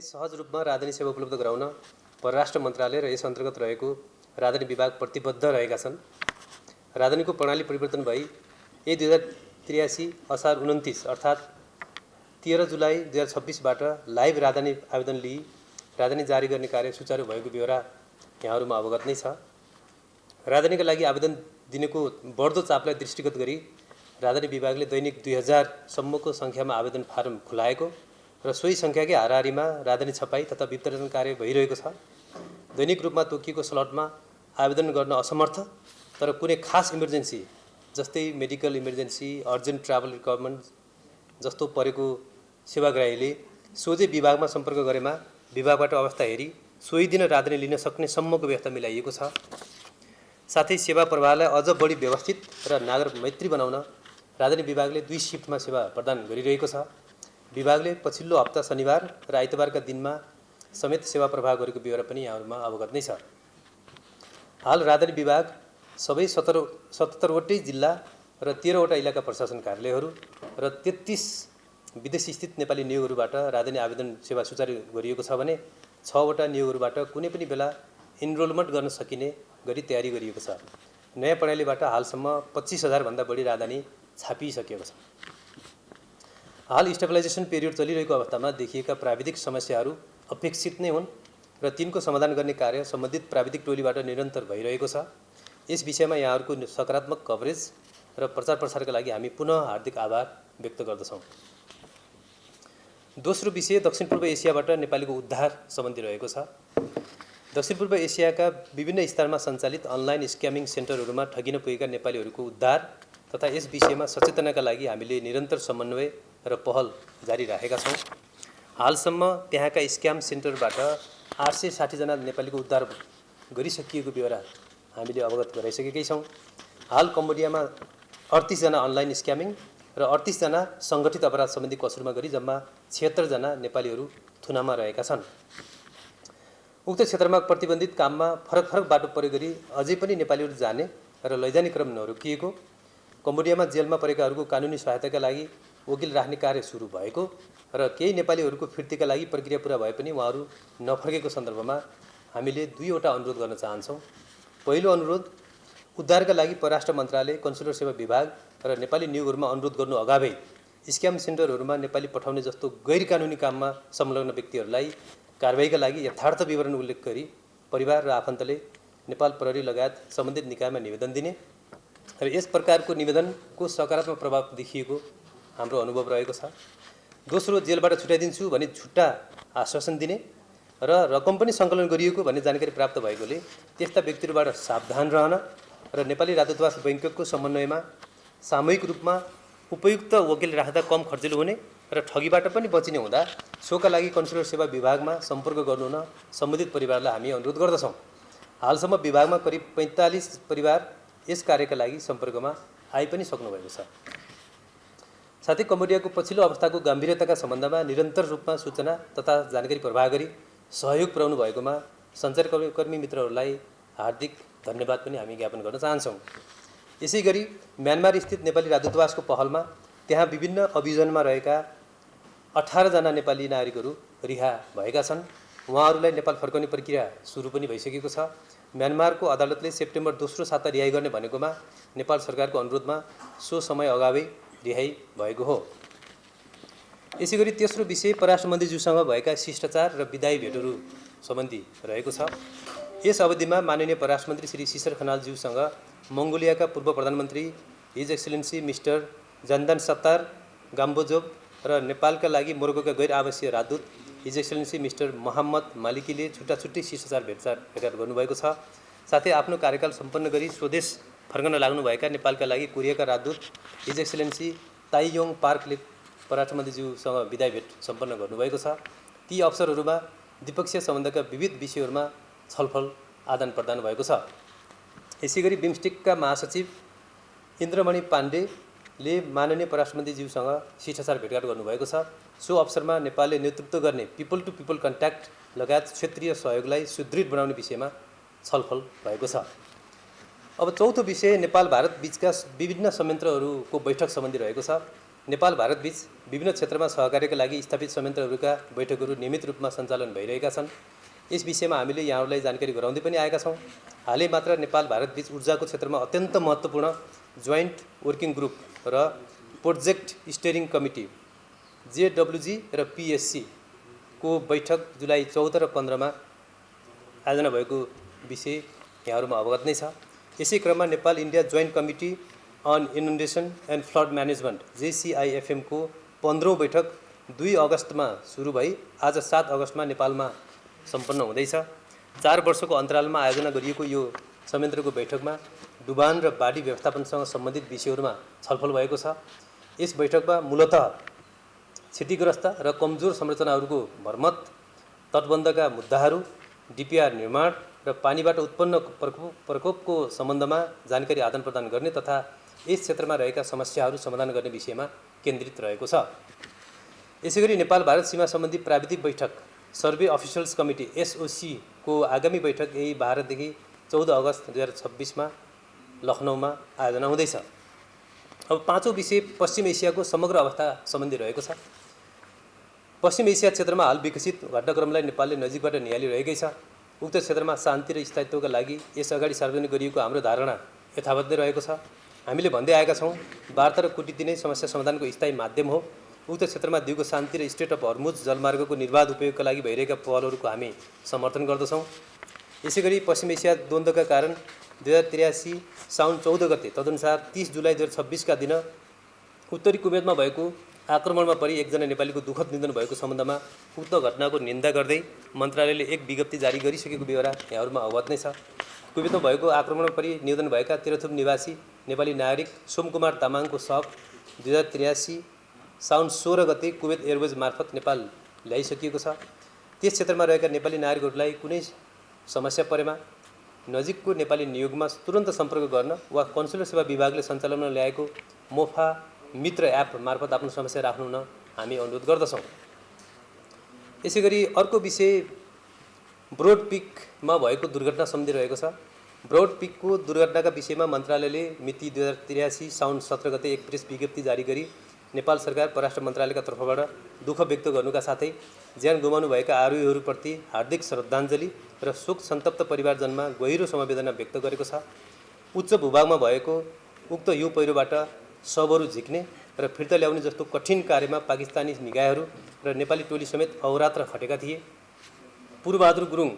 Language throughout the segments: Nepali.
नेपालीहरूलाई सहज रूपमा राजधानी सेवा उपलब्ध गराउन परराष्ट्र मन्त्रालय र यस अन्तर्गत रहेको राजधानी विभाग प्रतिबद्ध रहेका छन्। राजधानीको प्रणाली परिवर्तन भई 2083 असार 29 अर्थात् 13 जुलाई 2026बाट लाइभ राजधानी आवेदन लिई राजधानी जारी गर्ने कार्य सुचारू भएको बेहोरा यहाँहरूमा अवगत नै छ। राजधानीका लागि आवेदन दिनेको बढ्दो चापलाई दृष्टिगत गरी राजधानी विभागले दैनिक 2000 सम्मको सङ्ख्यामा आवेदन फारम खुलाएको र सोही सङ्ख्याकै हाराहारीमा राजधानी छपाई तथा वितरण कार्य भइरहेको छ। दैनिक रूपमा तोकिएको स्लटमा आवेदन गर्न असमर्थ तर कुनै खास इमर्जेन्सी जस्तै medical emergency, urgent travel requirement जस्तो परेको सेवाग्राहीले सोझै विभागमा सम्पर्क गरेमा विभागबाट अवस्था हेरी सोही दिन राजधानी लिन सक्ने सम्मको व्यवस्था मिलाइएको छ। साथै सेवा प्रवाहलाई अझ बढी व्यवस्थित र नागरिक मैत्री बनाउन राजधानी विभागले 2 शिफ्टमा सेवा प्रदान गरिरहेको छ। विभागले पछिल्लो हप्ता शनिबार र आइतबारका दिनमा समेत सेवा प्रवाह गरेको बेहोरा पनि यहाँहरूमा अवगत नै छ। हाल राजधानी विभाग सबै 77वटै जिल्ला र 13वटा इलाका प्रशासन कार्यालयहरू र 33 विदेशी स्थित नेपाली नियोगहरूबाट राजधानी आवेदन सेवा सुचारू गरिएको छ भने 6वटा नियोगहरूबाट कुनै पनि बेला इनरोलमेन्ट गर्न सकिने गरी तयारी गरिएको छ। नयाँ प्रणालीबाट हालसम्म 25,000 भन्दा बढी राजधानी छापिसकेको छ। हाल स्टेबलाइजेसन पिरियड चलिरहेको अवस्थामा देखिएका प्राविधिक समस्याहरू अपेक्षित नै हुन् र तिनको समाधान गर्ने कार्य सम्बन्धित प्राविधिक टोलीबाट निरन्तर भइरहेको छ। यस विषयमा यहाँहरूको सकारात्मक कभरेज र प्रचार प्रसारका लागि हामी पुनः हार्दिक आभार व्यक्त गर्दछौँ। दोस्रो विषय दक्षिण पूर्व एसियाबाट नेपालीको उद्धार सम्बन्धी रहेको छ। दक्षिण पूर्व एसियाका विभिन्न स्तरमा सञ्चालित अनलाइन स्क्यामिङ सेन्टरहरूमा ठगिन पुगेका नेपालीहरूको उद्धार तथा यस विषयमा सचेतनाका लागि हामीले निरन्तर समन्वय र पहल जारी राखेका छौँ। हालसम्म त्यहाँका स्क्याम सेन्टरबाट 860 जना नेपालीको उद्धार गरिसकिएको बेहोरा हामीले अवगत गराइसकेकै छौँ। हाल कम्बोडियामा 38 जना अनलाइन स्क्यामिङ र 38 जना सङ्गठित अपराध सम्बन्धी कसुरमा गरी जम्मा 76 जना नेपालीहरू थुनामा रहेका छन्। उक्त क्षेत्रमा प्रतिबन्धित काममा फरक फरक बाटो प्रयोग गरी अझै पनि नेपालीहरू जाने र लैजाने क्रम नरोकिएको, कम्बोडियामा जेलमा परेकाहरूको कानुनी सहायताका लागि वकिल राख्ने कार्य सुरु भएको र केही नेपालीहरूको फिर्तीका लागि प्रक्रिया पुरा भए पनि उहाँहरू नफर्केको सन्दर्भमा हामीले 2वटा अनुरोध गर्न चाहन्छौँ। पहिलो अनुरोध, उद्धारका लागि परराष्ट्र मन्त्रालय, कन्सुलर सेवा विभाग र नेपाली नियोगहरूमा अनुरोध गर्नु अगावै स्क्याम सेन्टरहरूमा नेपाली पठाउने जस्तो गैर कानुनी काममा संलग्न व्यक्तिहरूलाई कारबाहीका लागि यथार्थ विवरण उल्लेख गरी परिवार र आफन्तले नेपाल प्रहरी लगायत सम्बन्धित निकायमा निवेदन दिने र यस प्रकारको निवेदनको सकारात्मक प्रभाव देखिएको हाम्रो अनुभव रहेको छ। दोस्रो, जेलबाट छुट्याइदिन्छु भने छुट्टा आश्वासन दिने र रकम पनि सङ्कलन गरिएको भन्ने जानकारी प्राप्त भएकोले त्यस्ता व्यक्तिहरूबाट सावधान रहन र नेपाली राजदूतावास बैंककको समन्वयमा सामूहिक रूपमा उपयुक्त वकिल राख्दा कम खर्चिलो हुने र ठगीबाट पनि बचिने हुँदा सोका लागि कन्सुलर सेवा विभागमा सम्पर्क गर्नु हुन सम्बन्धित परिवारलाई हामी अनुरोध गर्दछौँ। हालसम्म विभागमा करिब 45 परिवार यस कार्यका लागि सम्पर्कमा आइ पनि सक्नुभएको छ। साथै कम्बोडियाको पछिल्लो अवस्थाको गम्भीरताका सम्बन्धमा निरन्तर रूपमा सूचना तथा जानकारी प्रवाह गरी सहयोग पुर्याउनु भएकोमा सञ्चारकर्मी मित्रहरूलाई हार्दिक धन्यवाद पनि हामी ज्ञापन गर्न चाहन्छौँ। यसै गरी म्यानमार स्थित नेपाली राजदूतावासको पहलमा त्यहाँ विभिन्न अभियोजनमा रहेका 18 जना नेपाली नागरिकहरू रिहा भएका छन्। उहाँहरूलाई नेपाल फर्काउने प्रक्रिया सुरु पनि भइसकेको छ। म्यानमारको अदालतले सेप्टेम्बर 2 साता रिहाई गर्ने भनेकोमा नेपाल सरकारको अनुरोधमा सो समय अगावै रिहाई भएको हो। यसै गरी तेस्रो विषय परराष्ट्र मन्त्रीज्यूसँग भएका शिष्टाचार र विदायी भेटहरू सम्बन्धी रहेको छ। यस अवधिमा माननीय परराष्ट्र मन्त्री श्री शिशिर खनालज्यूसँग मङ्गोलियाका पूर्व प्रधानमन्त्री हिज एक्सलेन्सी मिस्टर जन्दान सत्तार गाम्बोजोभ र नेपालका लागि मोरक्कोका गैर आवासीय राजदूत हिज एक्सलेन्सी मिस्टर मोहम्मद मालिकीले छुट्टा-छुट्टै शिष्टाचार भेटघाट गर्नुभएको छ। साथै आफ्नो कार्यकाल सम्पन्न गरी स्वदेश फर्कन लाग्नुभएका नेपालका लागि कोरियाका राजदूत हिज एक्सलेन्सी ताइयोङ पार्कले परराष्ट्र मन्त्रीज्यूसँग विदायी भेट सम्पन्न गर्नुभएको छ। ती अवसरहरूमा द्विपक्षीय सम्बन्धका विविध विषयहरूमा छलफल आदान प्रदान भएको छ। यसै गरी बिम्स्टेकका महासचिव इन्द्रमणि पाण्डेले माननीय परराष्ट्र मन्त्रीज्यूसँग शिष्टाचार भेटघाट गर्नुभएको छ। सो अवसरमा नेपालले नेतृत्व गर्ने पिपल टु पिपल कन्ट्याक्ट लगायत क्षेत्रीय सहयोगलाई सुदृढ बनाउने विषयमा छलफल भएको छ। अब चौथो विषय नेपाल भारत बीचका विभिन्न संयन्त्रहरूको बैठक सम्बन्धी रहेको छ। नेपाल भारत बीच विभिन्न क्षेत्रमा सहकार्यका लागि स्थापित संयन्त्रहरूका बैठकहरू नियमित रूपमा सञ्चालन भइरहेका छन्। यस विषयमा हामीले यहाँहरूलाई जानकारी गराउँदै पनि आएका छौँ। हालै मात्र नेपाल भारत बीच ऊर्जाको क्षेत्रमा अत्यन्त महत्त्वपूर्ण जोइन्ट वर्किङ ग्रुप र प्रोजेक्ट स्टियरिङ कमिटी JWG र PSC को बैठक जुलाई 14 र 15 मा आयोजना भएको विषय यहाँहरूमा अवगत नै छ। यसै क्रममा Nepal India joint committee on inundation and flood management JCIFM को 15औं बैठक 2 अगस्तमा सुरु भई आज 7 अगस्तमा नेपालमा सम्पन्न हुँदैछ। 4 वर्षको अन्तरालमा आयोजना गरिएको यो संयन्त्रको बैठकमा डुबान र बाढी व्यवस्थापनसँग सम्बन्धित विषयहरूमा छलफल भएको छ। यस बैठकमा मूलतः क्षतिग्रस्त र कमजोर संरचनाहरूको मर्मत, तटबन्धका मुद्दाहरू, DPR निर्माण र पानीबाट उत्पन्न प्रकोपको सम्बन्धमा जानकारी आदान प्रदान गर्ने तथा यस क्षेत्रमा रहेका समस्याहरू समाधान गर्ने विषयमा केन्द्रित रहेको छ। यसैगरी नेपाल भारत सीमा सम्बन्धी प्राविधिक बैठक सर्वे अफिसियल्स कमिटी SOC को आगामी बैठक यही 12 देखि 14 अगस्त 2026 मा लखनऊमा आयोजना हुँदैछ। अब पाँचौं विषय पश्चिम एसियाको समग्र अवस्था सम्बन्धी रहेको छ। पश्चिम एसिया क्षेत्रमा हाल विकसित घटनाक्रमलाई नेपालले नजिकबाट निहालिरहेकै छ। उक्त क्षेत्रमा शान्ति र स्थायित्वका लागि यसअगाडि सार्वजनिक गरिएको हाम्रो धारणा यथावत नै रहेको छ। हामीले भन्दै आएका छौँ, वार्ता र कूटनीति नै समस्या समाधानको स्थायी माध्यम हो। उक्त क्षेत्रमा दिगो शान्ति र स्ट्रेट अफ हर्मुज जलमार्गको निर्बाध उपयोगका लागि भइरहेका पहलहरूको हामी समर्थन गर्दछौँ। यसैगरी पश्चिम एसिया द्वन्द्वका कारण 2083 साउन 14 गते तदनुसार 30 जुलाई 2026 का दिन उत्तरी कुवेतमा भएको आक्रमणमा परि एकजना नेपालीको दुःखद निधन भएको सम्बन्धमा उक्त घटनाको निन्दा गर्दै मन्त्रालयले एक विज्ञप्ति जारी गरिसकेको बेहोरा यहाँहरूमा अवगत नै छ। कुवेतमा भएको आक्रमणमा परि निधन भएका तेह्रथुम निवासी नेपाली नागरिक सोमकुमार तामाङको शव 2083 साउन 16 गते कुवेत एयरवेज मार्फत नेपाल ल्याइसकिएको छ। त्यस क्षेत्रमा रहेका नेपाली नागरिकहरूलाई कुनै समस्या परेमा नजिकको नेपाली नियोगमा तुरन्त सम्पर्क गर्न वा कन्सुलर सेवा विभागले सञ्चालनमा ल्याएको मोफा मित्र एप मार्फत आफ्नो समस्या राख्नु हुन हामी अनुरोध गर्दछौँ। यसैगरी अर्को विषय ब्रोड पिकमा भएको दुर्घटना सम्बन्धी रहेको छ। ब्रोड पिकको दुर्घटनाका विषयमा मन्त्रालयले मिति 2083 साउन 17 गते एक प्रेस विज्ञप्ति जारी गरी नेपाल सरकार परराष्ट्र मन्त्रालयका तर्फबाट दुःख व्यक्त गर्नुका साथै ज्यान गुमाउनुभएका आरोहीहरूप्रति हार्दिक श्रद्धाञ्जली र शोक सन्तप्त परिवारजनमा गहिरो समवेदना व्यक्त गरेको छ। उच्च भूभागमा भएको उक्त यो पहिरोबाट शवहरू झिक्ने र फिर्ता ल्याउने जस्तो कठिन कार्यमा पाकिस्तानी निकायहरू र नेपाली टोली समेत अहोरात्र खटेका थिए। पूर्वबहादुर गुरुङ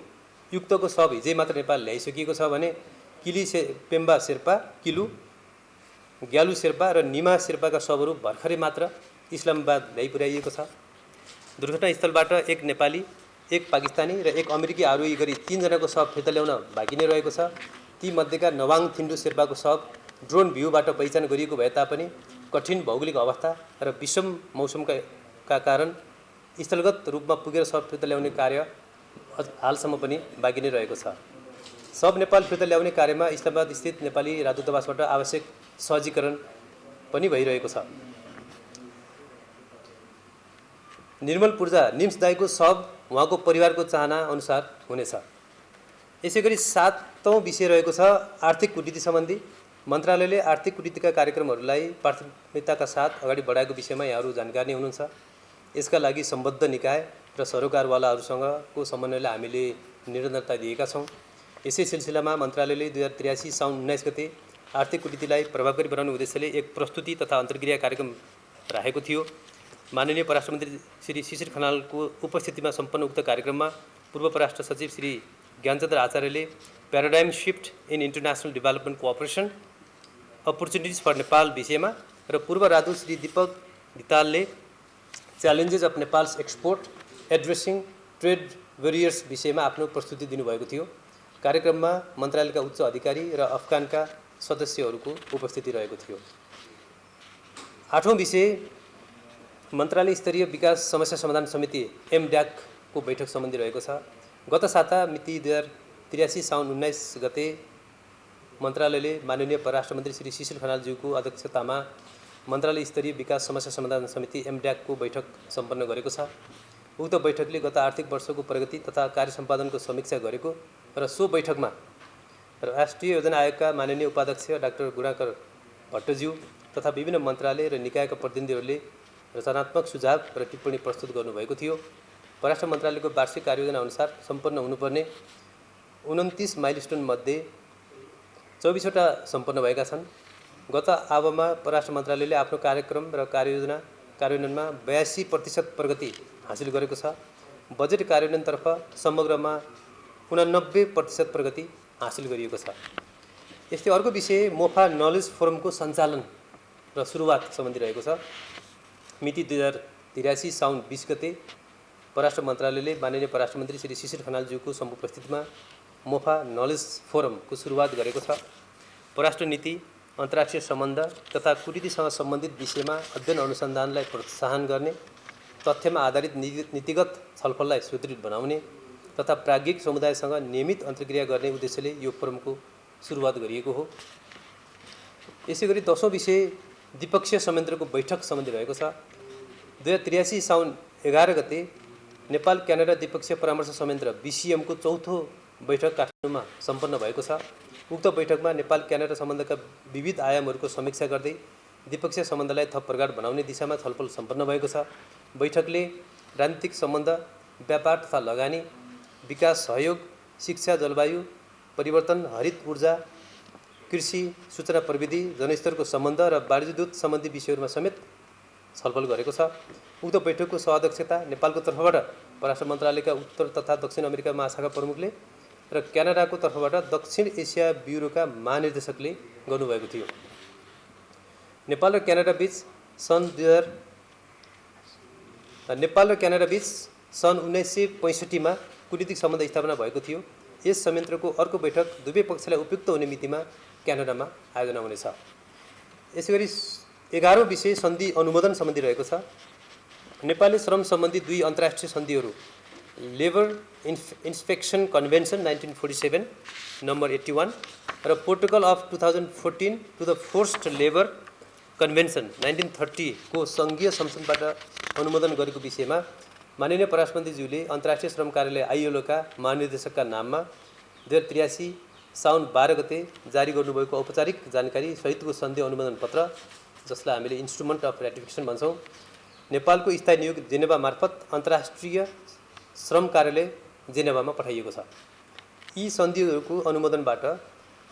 युक्तको शव हिजै मात्र नेपाल ल्याइसकिएको छ भने पेम्बा शेर्पा, किलु ग्यालु शेर्पा र निमा शेर्पाका शवहरू भर्खरै मात्र इस्लामाबाद ल्याइपुर्याइएको छ। दुर्घटनास्थलबाट एक नेपाली, एक पाकिस्तानी र एक अमेरिकी आरोही गरी 3 जनाको शव फिर्ता ल्याउन बाँकी नै रहेको छ। ती मध्येका नवाङ थिन्डु शेर्पाको शव ड्रोन भ्यूबाट पहिचान गरिएको भए तापनि कठिन भौगोलिक अवस्था र विषम मौसमका कारण स्थलगत रूपमा पुगेर शव फिर्ता ल्याउने कार्य हालसम्म पनि बाँकी नै रहेको छ। शव नेपाल फिर्ता ल्याउने कार्यमा इस्लामाबाद स्थित नेपाली राजदूतावासबाट आवश्यक सहजीकरण पनि भइरहेको छ। निर्मल पूर्जा निम्स दाईको शव उहाँको परिवारको चाहना अनुसार हुनेछ। यसैगरी 7औं विषय रहेको छ आर्थिक कूटनीति सम्बन्धी। मन्त्रालयले आर्थिक कूटनीतिका कार्यक्रमहरूलाई प्राथमिकताका साथ अगाडि बढाएको विषयमा यहाँहरू जानकारी नै हुनुहुन्छ। यसका लागि सम्बद्ध निकाय र सरोकारवालाहरूसँगको समन्वयलाई हामीले निरन्तरता दिएका छौँ। यसै सिलसिलामा मन्त्रालयले 2083 साउन 19 गते आर्थिक कूटनीतिलाई प्रभावकारी बनाउने उद्देश्यले एक प्रस्तुति तथा अन्तर्क्रिया कार्यक्रम राखेको थियो। माननीय परराष्ट्र मन्त्री श्री शिशिर खनालको उपस्थितिमा सम्पन्न उक्त कार्यक्रममा पूर्व परराष्ट्र सचिव श्री ज्ञानचन्द्र आचार्यले paradigm shift in international development cooperation opportunities for Nepal विषयमा र पूर्व राजदूत श्री दीपक धितालले challenges of Nepal's export addressing trade barriers विषयमा आफ्नो प्रस्तुति दिनुभएको थियो। कार्यक्रममा मन्त्रालयका उच्च अधिकारी र अफगानका सदस्यहरूको उपस्थिति रहेको थियो। 8औं विषय मन्त्रालय स्तरीय विकास समस्या समाधान समिति MDAC को बैठक सम्बन्धी रहेको छ। गत साता मिति 2083 साउन 19 गते मन्त्रालयले माननीय परराष्ट्र मन्त्री श्री शिशिर खनालज्यूको अध्यक्षतामा मन्त्रालय स्तरीय विकास समस्या समाधान समिति MDAC को बैठक सम्पन्न गरेको छ। उक्त बैठकले गत आर्थिक वर्षको प्रगति तथा कार्य सम्पादनको समीक्षा गरेको र सो बैठकमा राष्ट्रिय योजना आयोगका माननीय उपाध्यक्ष डाक्टर गुणाकर भट्टज्यू, तथा विभिन्न मन्त्रालय र निकायका प्रतिनिधिहरूले रचनात्मक सुझाव र टिप्पणी प्रस्तुत गर्नुभएको थियो। परराष्ट्र मन्त्रालयको वार्षिक कार्ययोजना अनुसार सम्पन्न हुनुपर्ने 29 माइलस्टोन मध्ये 24वटा सम्पन्न भएका छन्। गत आबमा परराष्ट्र मन्त्रालयले आफ्नो कार्यक्रम र कार्ययोजना कार्यान्वयनमा 82% प्रगति हासिल गरेको छ। बजेट कार्यान्वयनतर्फ समग्रमा 89% प्रगति हासिल गरिएको छ। यस्तै अर्को विषय मोफा नलेज फोरमको सञ्चालन र सुरुवात सम्बन्धी रहेको छ। मिति 2083 साउन 20 गते परराष्ट्र मन्त्रालयले माननीय परराष्ट्र मन्त्री श्री शिशिर खनालज्यूको समुपस्थितिमा मोफा नलेज फोरमको सुरुवात गरेको छ। परराष्ट्र नीति, अन्तर्राष्ट्रिय सम्बन्ध तथा कूटनीतिसँग सम्बन्धित विषयमा अध्ययन अनुसन्धानलाई प्रोत्साहन गर्ने, तथ्यमा आधारित नीतिगत छलफललाई सुदृढ बनाउने तथा प्राज्ञिक समुदायसँग नियमित अन्तर्क्रिया गर्ने उद्देश्यले यो फोरमको सुरुवात गरिएको हो। यसैगरी 10औं विषय द्विपक्षीय संयन्त्रको बैठक सम्बन्धी रहेको छ। 2083 साउन 11 गते नेपाल क्यानाडा द्विपक्षीय परामर्श संयन्त्र बीसीएमको चौथो बैठक काठमाडौँमा सम्पन्न भएको छ। उक्त बैठकमा नेपाल क्यानाडा सम्बन्धका विविध आयामहरूको समीक्षा गर्दै द्विपक्षीय सम्बन्धलाई थप प्रगाढ बनाउने दिशामा छलफल सम्पन्न भएको छ। बैठकले राजनीतिक सम्बन्ध, व्यापार तथा लगानी, विकास सहयोग, शिक्षा, जलवायु परिवर्तन, हरित ऊर्जा, कृषि, सूचना प्रविधि, जनस्तरको सम्बन्ध र वाणिज्य दूत सम्बन्धी विषयहरूमा समेत छलफल गरेको छ। उक्त बैठकको सहअध्यक्षता नेपालको तर्फबाट परराष्ट्र मन्त्रालयका उत्तर तथा दक्षिण अमेरिका महाशाखा प्रमुखले र क्यानाडाको तर्फबाट दक्षिण एसिया ब्युरोका महानिर्देशकले गर्नुभएको थियो। नेपाल र क्यानाडा बीच सन् 1965 मा कूटनीतिक सम्बन्ध स्थापना भएको थियो। यस संयन्त्रको अर्को बैठक दुवै पक्षलाई उपयुक्त हुने मितिमा क्यानाडामा आयोजना हुनेछ। यसैगरी 11औं विषय सन्धि अनुमोदन सम्बन्धी रहेको छ। नेपालले श्रम सम्बन्धी 2 अन्तर्राष्ट्रिय सन्धिहरू लेबर इन्स्पेक्सन कन्भेन्सन 1947 नम्बर 81 र protocol of 2014 to the forced labour convention 1930 को सङ्घीय संसदबाट अनुमोदन गरेको विषयमा माननीय परराष्ट्र मन्त्रीज्यूले अन्तर्राष्ट्रिय श्रम कार्यालय आइएलओका महानिर्देशकका नाममा 2083 साउन 12 गते जारी गर्नुभएको औपचारिक जानकारी सहितको सन्धि अनुमोदन पत्र, जसलाई हामीले इन्स्ट्रुमेन्ट अफ रेटिफिकेसन भन्छौँ, नेपालको स्थायी नियोग जेनेभा मार्फत अन्तर्राष्ट्रिय श्रम कार्यालय जेनेभामा पठाइएको छ। यी सन्धिहरूको अनुमोदनबाट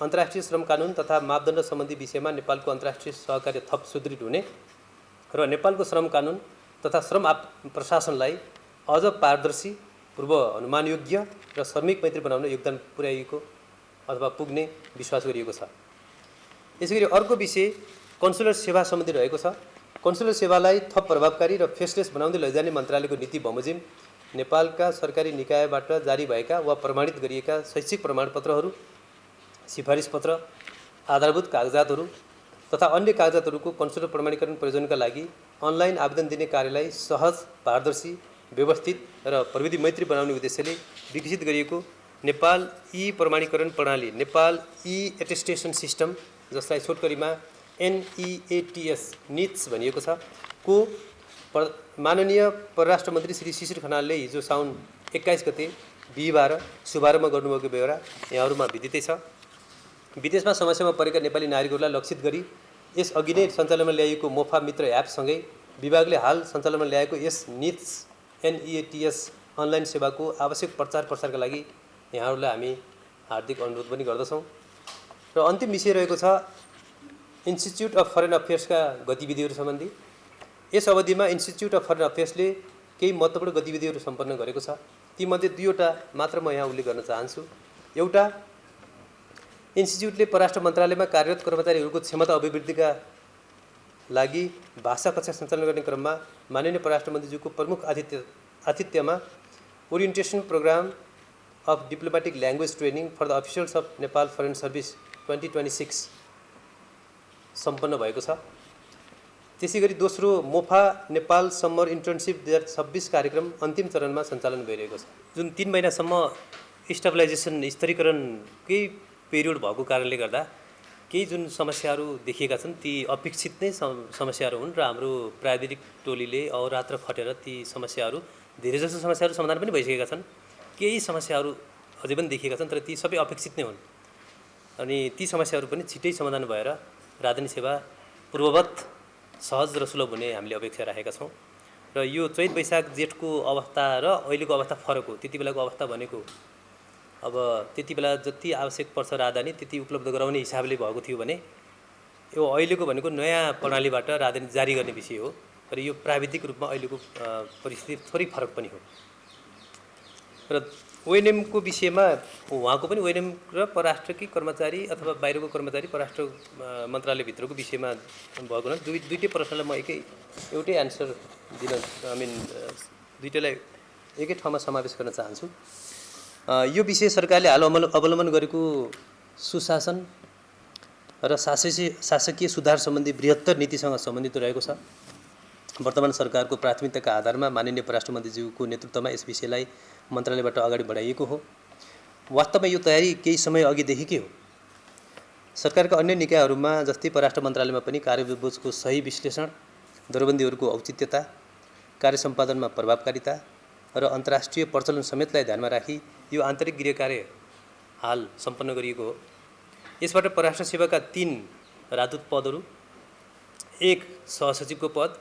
अन्तर्राष्ट्रिय श्रम कानुन तथा मापदण्ड सम्बन्धी विषयमा नेपालको अन्तर्राष्ट्रिय सहकार्य थप सुदृढ हुने र नेपालको श्रम कानुन तथा श्रम प्रशासनलाई अझ पारदर्शी, पूर्व अनुमानयोग्य र श्रमिक मैत्री बनाउन योगदान पुर्याइएको अथवा पुग्ने विश्वास गरिएको छ। यसैगरी अर्को विषय कन्सुलर सेवा सम्बन्धी रहेको छ। कन्सुलर सेवालाई थप प्रभावकारी र फेसलेस बनाउँदै लैजाने मन्त्रालयको नीति बमोजिम नेपालका सरकारी निकायबाट जारी भएका वा प्रमाणित गरिएका शैक्षिक प्रमाणपत्रहरू, सिफारिस पत्र, आधारभूत कागजातहरू तथा अन्य कागजातहरूको कन्सुलर प्रमाणीकरण प्रयोजनका लागि अनलाइन आवेदन दिने कार्यलाई सहज, पारदर्शी, व्यवस्थित र प्रविधि मैत्री बनाउने उद्देश्यले विकसित गरिएको नेपाल ई प्रमाणीकरण प्रणाली, नेपाल ई एटेस्टेसन सिस्टम, जसलाई छोटकरीमा NEATS निट्स भनिएको छ, को माननीय परराष्ट्र मन्त्री श्री शिशिर खनालले हिजो साउन 21 गते बिहिबार शुभारम्भ गर्नुभएको बेहोरा यहाँहरूमा विदितै छ। विदेशमा समस्यामा परेका नेपाली नागरिकहरूलाई लक्षित गरी यस अघि नै सञ्चालनमा ल्याइएको मोफा मित्र एपसँगै विभागले हाल सञ्चालनमा ल्याएको यस निट्स NEATS अनलाइन सेवाको आवश्यक प्रचार प्रसारका लागि यहाँहरूलाई हामी हार्दिक अनुरोध पनि गर्दछौँ। र अन्तिम विषय रहेको छ इन्स्टिच्युट अफ फरेन अफेयर्सका गतिविधिहरू सम्बन्धी। यस अवधिमा इन्स्टिच्युट अफ फरेन अफेयर्सले केही महत्त्वपूर्ण गतिविधिहरू सम्पन्न गरेको छ। तीमध्ये 2वटा मात्र म यहाँ उल्लेख गर्न चाहन्छु। एउटा, इन्स्टिच्युटले परराष्ट्र मन्त्रालयमा कार्यरत कर्मचारीहरूको क्षमता अभिवृद्धिका लागि भाषा कक्षा सञ्चालन गर्ने क्रममा माननीय परराष्ट्र मन्त्रीज्यूको प्रमुख आतिथ्यमा orientation programme of diplomatic language training for the officials of Nepal foreign service 2026 सम्पन्न भएको छ। त्यसैगरी दोस्रो, मोफा नेपाल समर इन्टर्नसिप 2026 कार्यक्रम अन्तिम चरणमा सञ्चालन भइरहेको छ। जुन 3 महिनासम्म स्टेबलाइजेसन स्तरीकरणकै पिरियड भएको कारणले गर्दा केही जुन समस्याहरू देखिएका छन् ती अपेक्षित नै समस्याहरू हुन् र हाम्रो प्राविधिक टोलीले अहोरात्र खटेर ती समस्याहरू, धेरैजसो समस्याहरू समाधान पनि भइसकेका छन्। केही समस्याहरू अझै पनि देखिएका छन्, तर ती सबै अपेक्षित नै हुन्। अनि ती समस्याहरू पनि छिटै समाधान भएर राजधानी सेवा पूर्ववत सहज र सुलभ हुने हामीले अपेक्षा राखेका छौँ र यो चैत वैशाख जेठको अवस्था र अहिलेको अवस्था फरक हो। त्यति बेलाको अवस्था भनेको अब त्यति बेला जति आवश्यक पर्छ राजधानी त्यति उपलब्ध गराउने हिसाबले भएको थियो भने यो अहिलेको भनेको नयाँ प्रणालीबाट राजधानी जारी गर्ने विषय हो र यो प्राविधिक रूपमा अहिलेको परिस्थिति थोरै फरक पनि हो र ओएनएमको विषयमा उहाँको पनि ओएनएम र परराष्ट्रकै कर्मचारी अथवा बाहिरको कर्मचारी परराष्ट्र मन्त्रालयभित्रको विषयमा भएको हुनाले दुईटै प्रश्नलाई म एउटै एन्सर दिन दुईटैलाई एकै ठाउँमा समावेश गर्न चाहन्छु। यो विषय सरकारले हाल अवलम्बन गरेको सुशासन र शासकीय सुधार सम्बन्धी बृहत्तर नीतिसँग सम्बन्धित रहेको छ। वर्तमान सरकारको प्राथमिकताका आधारमा माननीय परराष्ट्र मन्त्रीज्यूको नेतृत्वमा यस विषयलाई मन्त्रालयबाट अगाडि बढाइएको हो। वास्तवमा यो तयारी केही समय अघिदेखिकै हो। सरकारका अन्य निकायहरूमा जस्तै परराष्ट्र मन्त्रालयमा पनि कार्यबोझको सही विश्लेषण, दरबन्दीहरूको औचित्यता, कार्य सम्पादनमा प्रभावकारिता र अन्तर्राष्ट्रिय प्रचलन समेतलाई ध्यानमा राखी यो आन्तरिक गृह कार्य हाल सम्पन्न गरिएको हो। यसबाट परराष्ट्र सेवाका 3 राजदूत पदहरू, 1 सहसचिवको पद,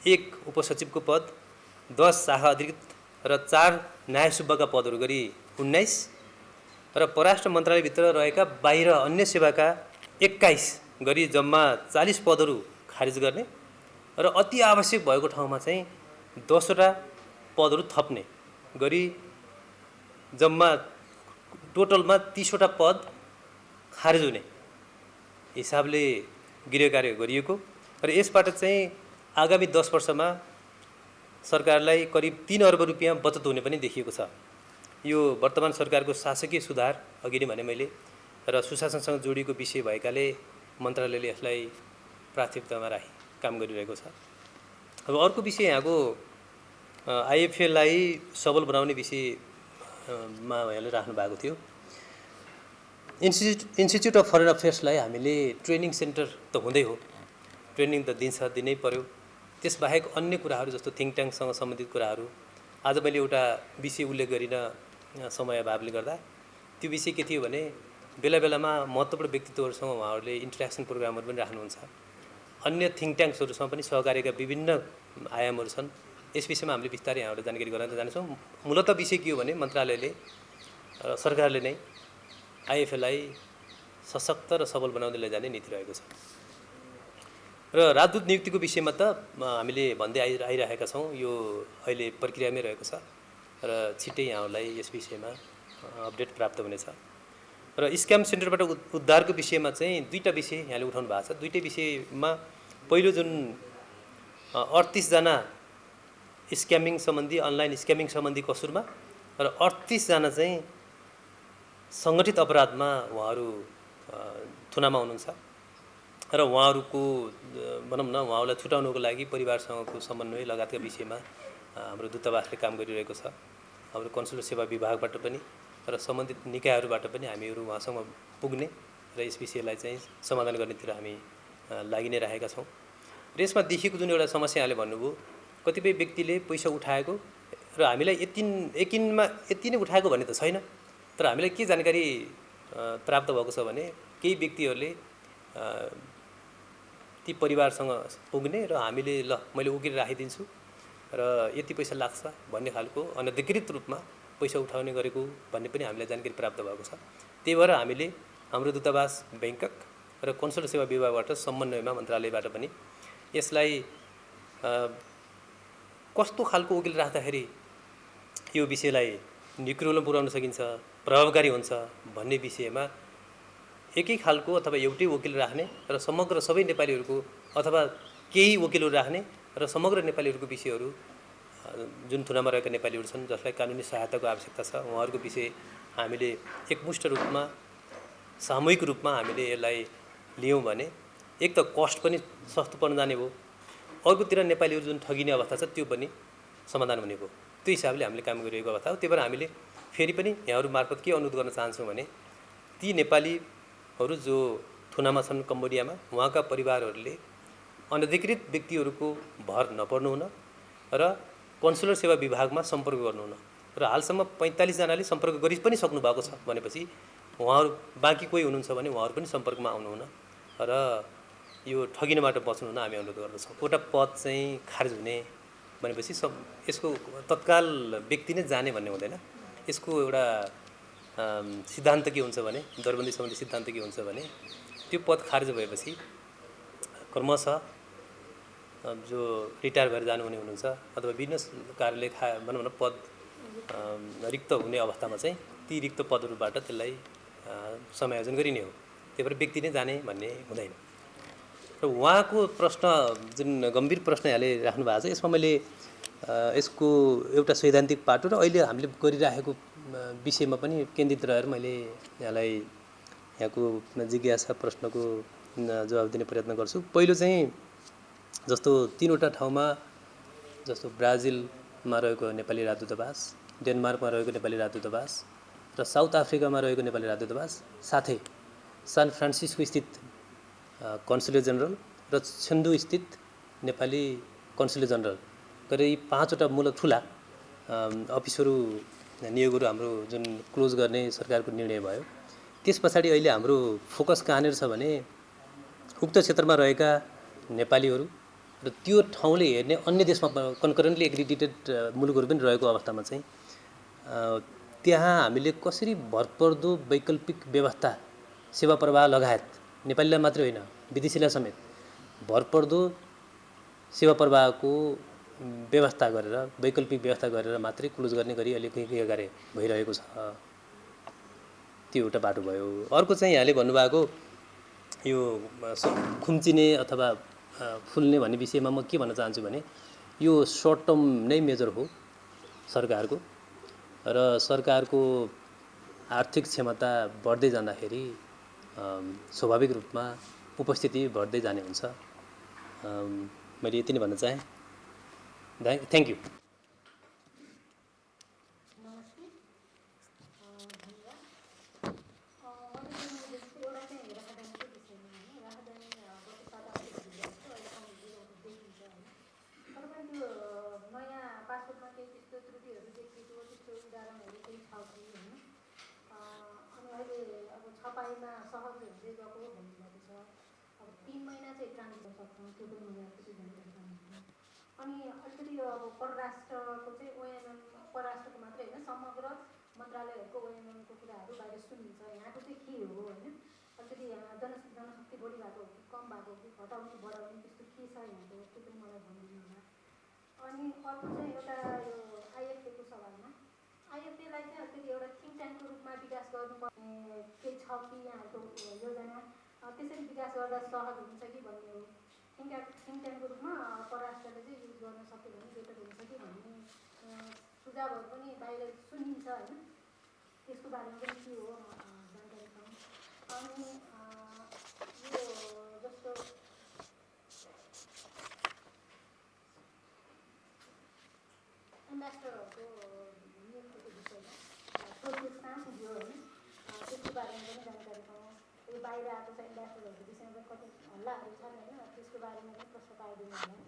1 उपसचिवको पद, 10 शाखा अधिकृत र 4 न्याय सुब्बाका पदहरू गरी 19 र परराष्ट्र मन्त्रालयभित्र रहेका बाहिर अन्य सेवाका 21 गरी जम्मा 40 पदहरू खारिज गर्ने र अति आवश्यक भएको ठाउँमा चाहिँ 10वटा पदहरू थप्ने गरी जम्मा टोटलमा 30वटा पद खारिज हुने हिसाबले गृह कार्य गरिएको र यसबाट चाहिँ आगामी 10 वर्षमा सरकारलाई करिब 3 अर्ब रुपियाँ बचत हुने पनि देखिएको छ। यो वर्तमान सरकारको शासकीय सुधार अघि नै भने मैले र सुशासनसँग जोडिएको विषय भएकाले मन्त्रालयले यसलाई प्राथमिकतामा राखी काम गरिरहेको छ। अब अर्को विषय यहाँको आइएफएलाई सबल बनाउने विषयमा यहाँले राख्नु भएको थियो। इन्स्टिच्युट अफ फरेन अफेयर्सलाई हामीले ट्रेनिङ सेन्टर त हुँदै हो, ट्रेनिङ त दिनै पर्यो। त्यसबाहेक अन्य कुराहरू जस्तो थिङ्क ट्याङ्कसँग सम्बन्धित कुराहरू आज मैले एउटा विषय उल्लेख गरिन समय अभावले गर्दा त्यो विषय के थियो भने बेला बेलामा महत्त्वपूर्ण व्यक्तित्वहरूसँग उहाँहरूले इन्टरेक्सन प्रोग्रामहरू पनि राख्नुहुन्छ। अन्य थिङ्क ट्याङ्क्सहरूसँग पनि सहकार्यका विभिन्न आयामहरू छन्। यस विषयमा हामीले बिस्तारै यहाँहरूले जानकारी गराउन जानेछौँ। मूलत विषय के हो भने मन्त्रालयले सरकारले नै आइएफएलाई सशक्त र सबल बनाउँदै लैजाने नीति रहेको छ र राजदूत नियुक्तिको विषयमा त हामीले भन्दै आइरहेका छौँ। यो अहिले प्रक्रियामै रहेको छ र छिट्टै यहाँहरूलाई यस विषयमा अपडेट प्राप्त हुनेछ। र स्क्याम सेन्टरबाट उद्धारको विषयमा चाहिँ 2टा विषय यहाँले उठाउनु भएको छ। 2टै विषयमा पहिलो जुन 38 जना स्क्यामिङ सम्बन्धी अनलाइन स्क्यामिङ सम्बन्धी कसुरमा र 38 जना चाहिँ सङ्गठित अपराधमा उहाँहरू थुनामा हुनुहुन्छ र उहाँहरूको भनौँ न उहाँहरूलाई छुटाउनको लागि परिवारसँगको समन्वय लगायतका विषयमा हाम्रो दूतावासले काम गरिरहेको छ। हाम्रो कन्सुलर सेवा विभागबाट पनि र सम्बन्धित निकायहरूबाट पनि हामीहरू उहाँसँग पुग्ने र यस विषयलाई चाहिँ समाधान गर्नेतिर हामी लागि नै राखेका छौँ। र यसमा देखिएको जुन एउटा समस्या यहाँले भन्नुभयो, कतिपय व्यक्तिले पैसा उठाएको र हामीलाई यति नै उठाएको भन्ने त छैन, तर हामीलाई के जानकारी प्राप्त भएको छ भने केही व्यक्तिहरूले ती परिवारसँग पुग्ने र हामीले ल मैले उकिल राखिदिन्छु र यति पैसा लाग्छ भन्ने खालको अनधिकृत रूपमा पैसा उठाउने गरेको भन्ने पनि हामीलाई जानकारी प्राप्त भएको छ। त्यही भएर हामीले हाम्रो दूतावास बैंकक र कन्सुलर सेवा विभागबाट समन्वयमा मन्त्रालयबाट पनि यसलाई कस्तो खालको वकिल राख्दाखेरि यो विषयलाई निकृलमा पुर्याउन सकिन्छ, प्रभावकारी हुन्छ भन्ने विषयमा एकै खालको अथवा एउटै वकिल राख्ने र समग्र सबै नेपालीहरूको अथवा केही वकिलहरू राख्ने र समग्र नेपालीहरूको विषयहरू जुन थुनामा रहेका नेपालीहरू छन् जसलाई कानुनी सहायताको आवश्यकता छ उहाँहरूको विषय हामीले एकमुष्ट रूपमा सामूहिक रूपमा हामीले यसलाई लियौँ भने एक त कस्ट पनि सस्तो पर्न जाने भयो, अर्कोतिर नेपालीहरू जुन ठगिने अवस्था छ त्यो पनि समाधान हुने भयो। त्यो हिसाबले हामीले काम गरिरहेको अवस्था हो। त्यही भएर हामीले फेरि पनि यहाँहरू मार्फत के अनुरोध गर्न चाहन्छौँ भने ती नेपालीहरू जो थुनामा छन् कम्बोडियामा, उहाँका परिवारहरूले अनधिकृत व्यक्तिहरूको भर नपर्नु हुन र कन्सुलर सेवा विभागमा सम्पर्क गर्नु हुन र हालसम्म 45 जनाले सम्पर्क गरि पनि सक्नु भएको छ भनेपछि उहाँहरू बाँकी कोही हुनुहुन्छ भने उहाँहरू पनि सम्पर्कमा आउनु हुन र यो ठगिनबाट बच्नु हुन हामी अनुरोध गर्दछौँ। एउटा पद चाहिँ खारेज हुने भनेपछि यसको तत्काल व्यक्ति नै जाने भन्ने हुँदैन। यसको एउटा सिद्धान्त के हुन्छ भने, दरबन्दी सम्बन्धी सिद्धान्त के हुन्छ भने, त्यो पद खारेज भएपछि क्रमशः जो रिटायर भएर जानुहुने हुनुहुन्छ अथवा विभिन्न कारणले भनौँ न पद रिक्त हुने अवस्थामा चाहिँ ती रिक्त पदहरूबाट त्यसलाई समायोजन गरिने हो। त्यही भएर व्यक्ति नै जाने भन्ने हुँदैन। र उहाँको प्रश्न जुन गम्भीर प्रश्न यहाँले राख्नु भएको छ, यसमा मैले यसको एउटा सैद्धान्तिक पाटो र अहिले हामीले गरिराखेको विषयमा पनि केन्द्रित रहेर मैले यहाँलाई यहाँको जिज्ञासा प्रश्नको जवाब दिने प्रयत्न गर्छु। पहिलो चाहिँ जस्तो 3वटा ठाउँमा, जस्तो ब्राजिलमा रहेको नेपाली राजदूतावास, डेनमार्कमा रहेको नेपाली राजदूतावास र साउथ अफ्रिकामा रहेको नेपाली राजदूतावास, साथै सान फ्रान्सिस्को स्थित कन्सुलेट जनरल र छेन्डु स्थित नेपाली कन्सुलेट जनरल गरेर यी 5वटा मूलक ठुला अफिसहरू नियोगहरू हाम्रो जुन क्लोज गर्ने सरकारको निर्णय भयो। त्यस पछाडि अहिले हाम्रो फोकस कहाँनिर छ भने उक्त क्षेत्रमा रहेका नेपालीहरू र त्यो ठाउँले हेर्ने अन्य देशमा कन्करेन्टली एक्रिडिटेड मुलुकहरू पनि रहेको अवस्थामा चाहिँ त्यहाँ हामीले कसरी भरपर्दो वैकल्पिक व्यवस्था, सेवा प्रवाह लगायत नेपालीलाई मात्रै होइन विदेशीलाई समेत भरपर्दो सेवा प्रवाहको व्यवस्था गरेर, वैकल्पिक व्यवस्था गरेर मात्रै क्लोज गर्ने गरी अहिले केही कार्य भइरहेको छ। त्यो एउटा बाटो भयो। अर्को चाहिँ यहाँले भन्नुभएको यो खुम्चिने अथवा फुल्ने भन्ने विषयमा म के भन्न चाहन्छु भने, यो सर्ट टर्म नै मेजर हो सरकारको, र सरकारको आर्थिक क्षमता बढ्दै जाँदाखेरि स्वाभाविक रूपमा उपस्थिति बढ्दै जाने हुन्छ। मैले यति नै भन्न चाहेँ। Thank you. छपाईमा सहज हुँदै गएको भनिरहेको छ। अब 3 महिना चाहिँ ट्रान्जिट सक्छौँ, त्यो पनि मैले अलिकति जानकारी पाउँछु। अनि अलिकति यो अब परराष्ट्रको चाहिँ ओएमएम, परराष्ट्रको मात्रै होइन समग्र मन्त्रालयहरूको ओएमएमको कुराहरू बाहिर सुनिन्छ। यहाँको चाहिँ के हो होइन, अलिकति यहाँ जनशक्ति बढी भएको हो कि कम भएको हो कि घटाउने बढाउने त्यस्तो के छ यहाँको, त्यो पनि मलाई भनिदिनु होला। अनि अर्को चाहिँ एउटा यो आइएफएको सवालमा, आइएफएलाई चाहिँ अलिकति एउटा थिङ्क ट्याङ्कको रूपमा विकास गर्नुपर्ने केही छ कि यहाँहरूको योजना, त्यसरी विकास गर्दा सहज हुन्छ कि भन्ने हो। थिङ्क ट्याङ्कको रूपमा परराष्ट्रले चाहिँ युज गर्न सक्यो भने बेटर हुन्छ कि भन्ने सुझावहरू पनि बाहिर सुनिन्छ होइन। त्यसको बारेमा पनि के हो जानकारी पाऊँ। अनि यो जस्तो एम्बेसडरहरूको नियुक्तिको विषयमा प्रोसेस कहाँ पुग्यो होइन, त्यसको बारेमा पनि जानकारी पाऊँ। यो बाहिर आएको छ एम्बेसडरहरूको विषयमा कति हल्लाहरू छन् होइन, त्यसको बारेमा पनि प्रश्न पाइदिनु होला।